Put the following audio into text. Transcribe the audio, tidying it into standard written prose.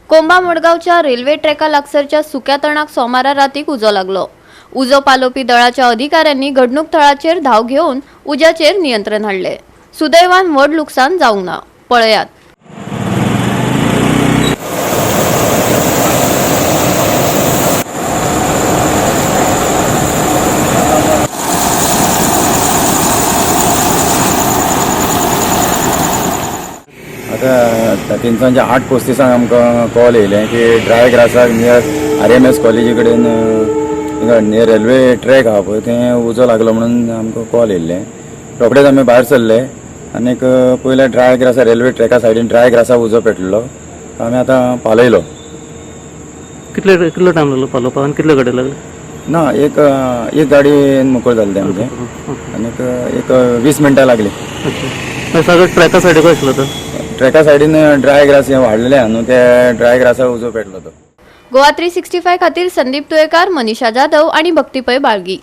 कोंबा मडगांवच्या रेल्वे ट्रॅका लागसरच्या सुक्या तणाक सोमारा रातीक उजो लागलो. उजो पालोवपी दळाच्या अधिकाऱ्यांनी घडणूक थळाचेर धांव घेवन उज्याचेर नियंत्रण हाडले. सुदैवान व्हड लुकसाण जावंक ना. पळयात. आतां तिनसांच्या 8:35 आमकां कॉल येयलें की ड्राय ग्रासाक नियर आरएमएस कॉलेजी कडेन नियर रेल्वे ट्रॅक आहा पळय, थंय उजो लागलो म्हणून आमकां कॉल येयल्लें. रोखडेच आमी भायर सरले आनीक पयलें ड्राय ग्रासा रेल्वे ट्रॅका सायडीन ड्राय ग्रासाक उजो पेटलो, आमी आतां पालयलो. कितले कितलो टायम लागलो पालोवपाक आनी कितले गाडी लागले? ना, एक एक गाडी मोकळ जाली तें आमचें आनीक एक 20 मिनटां लागली. अच्छा, मागीर सगळं ट्रॅका सायडीक आशिल्लो तो? ट्रॅका सायडीन ड्राय ग्रास हें वाडलेलें आहा न्हू, ते ड्राय ग्रासाक उजो पेटलो तो. गोवा 365 खातीर संदीप तुयेकार, मनीषा जाधव आणि भक्ती पै बाळगी.